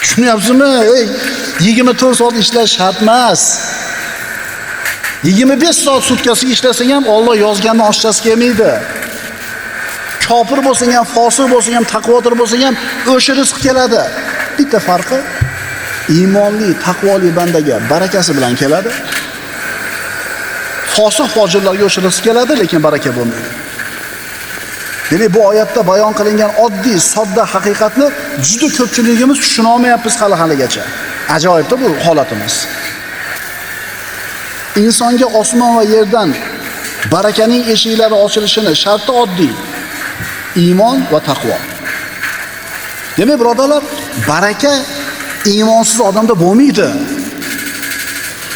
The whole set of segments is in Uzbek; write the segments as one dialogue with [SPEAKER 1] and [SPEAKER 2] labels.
[SPEAKER 1] Tushunyapsizmi? Ey, 24 soat ishlash shart emas. 25 soat sutkasiga ishlasang ham Alloh yozgandan oshchasi kelmaydi. Kofir bo'lsang ham, fosiq bo'lsang ham, taqvodor bo'lsang ham o'sha rizq keladi. Bitta farqi, iymonli, taqvoli bandaga barakasi bilan keladi. Fosiq fojirlarga o'sha rizq keladi, lekin baraka bo'lmaydi. Demak, bu oyatda bayon qilingan oddiy, sodda haqiqatni juda ko'pchiligimiz tushuna olmayapmiz hali haligacha. Ajoyibda bu holatimiz. Insonga osmon va yerdan barakaning eshiklari ochilishini sharti oddiy: iymon va taqvo. Demak, birodarlar, baraka iymonsiz odamda bo'lmaydi.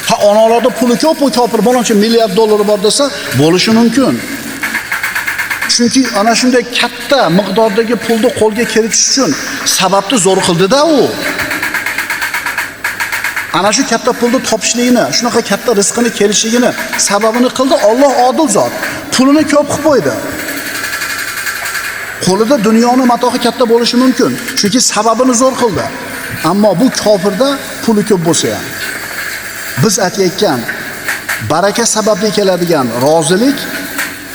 [SPEAKER 1] Ha, onalarda puli ko'p, bu kofir bo'loncha milliard dollari bor desa, bo'lishi mumkin. Chunki ana shunday katta miqdordagi pulni qo'lga kiritish uchun sababni zo'r qildi-da u. Ana shu katta pulni topishligini, shunaqa katta rizqini kelishligini sababini qildi. Alloh odil zot. Pulini ko'p qilib qo'ydi. Qo'lida dunyoni matohi katta bo'lishi mumkin, chunki sababini zo'r qildi. Ammo bu kofirda puli ko'p bo'lsa ham, biz aytayotgan baraka sababli keladigan rozilik,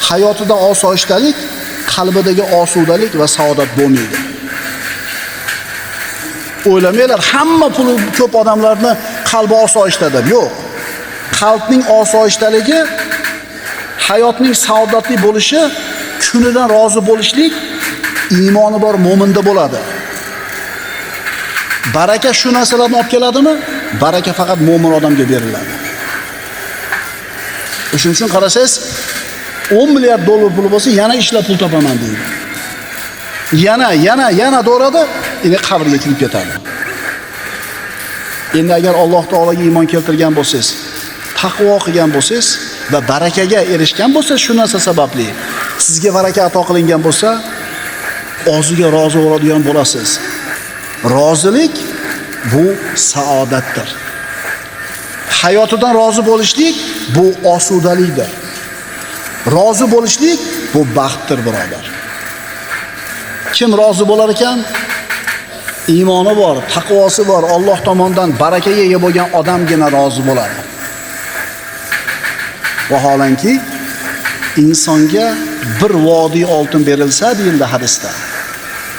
[SPEAKER 1] hayotida osoyishtalik, qalbidagi osudalik va saodat bo'lmaydi. O'ylamanglar, hamma puli ko'p odamlarni qalbi osoyishta deb. Yo'q. Qalbning osoyishtaligi, hayotning saodatli bo'lishi, kunidan rozi bo'lishlik iymoni bor mo'minda bo'ladi. Baraka shu narsalarni olib keladimi? Baraka faqat mo'min odamga beriladi. Shuning uchun qarasangiz, 10 milliard dollar puli bo'lsa, yana ishlab pul topaman deydi. Yana, yana, yana do'radi, endi qabrga kirib ketadi. Endi agar Alloh taologa iymon keltirgan bo'lsangiz, taqvo qilgan bo'lsangiz va barakaga erishgan bo'lsangiz, shu narsa sababli sizga baraka ato qilingan bo'lsa, oziga rozi bo'ladigan bo'lasiz. Rozilik bu saodatdir. Hayotidan rozi bo'lishlik bu osudalikdir. Rozi bo'lishlik bu baxtdir, birodar. Kim rozi bo'lar ekan? Iymoni bor, taqvosi bor, Alloh tomonidan barakaga ega bo'lgan odamgina rozi bo'ladi. Vaholanki insonga bir vodiy oltin berilsa deyildi hadisda,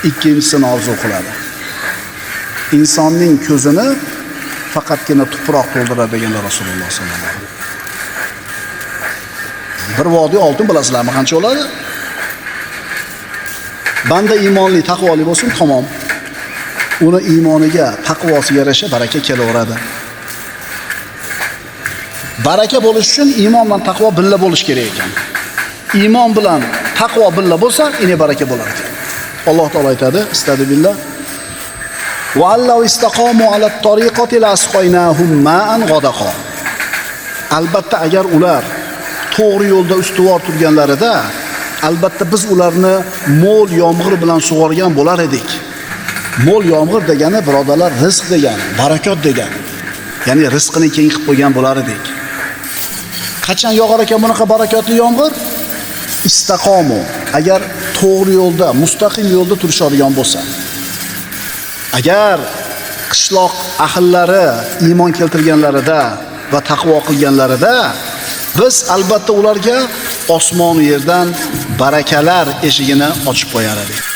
[SPEAKER 1] ikkinchisini orzu qiladi. Insonning ko'zini faqatgina tuproq to'ldiradi deganlar Rasululloh sollallohu alayhi vasallam. Bir vodiy oltin bilasizlarmi qancha bo'ladi? Banda iymonli, taqvoli bo'lsin, tamom. Uni iymoniga, taqvosiga yarasha baraka kelaveradi. Baraka bo'lish uchun iymon bilan taqvo birga bo'lish kerak ekan. Iymon bilan taqvo birga bo'lsa, ine baraka bo'lar ekan. Alloh taolo aytadi, istadi billah. Va allau istaqomu ala tariqati la asqaynahum ma'an ghadaqa. Albatta agar ular to'g'ri yo'lda ustuvor turganlarida, albatta biz ularni mo'l yomg'ir bilan sug'organ bo'lar edik. Mo'l yomg'ir degani, birodarlar, rizq degani, barakot degani. Ya'ni rizqini keng qilib qo'ygan bo'lar edik. Qachon yog'ar ekan bunaqa barakotli yomg'ir? Istaqomu, agar to'g'ri yo'lda, mustaqim yo'lda turishadigan bo'lsa. Agar qishloq ahllari iymon keltirganlarida va taqvo qilganlarida, biz albatta ularga osmon yerdan barakalar eshigini ochib qo'yar edik.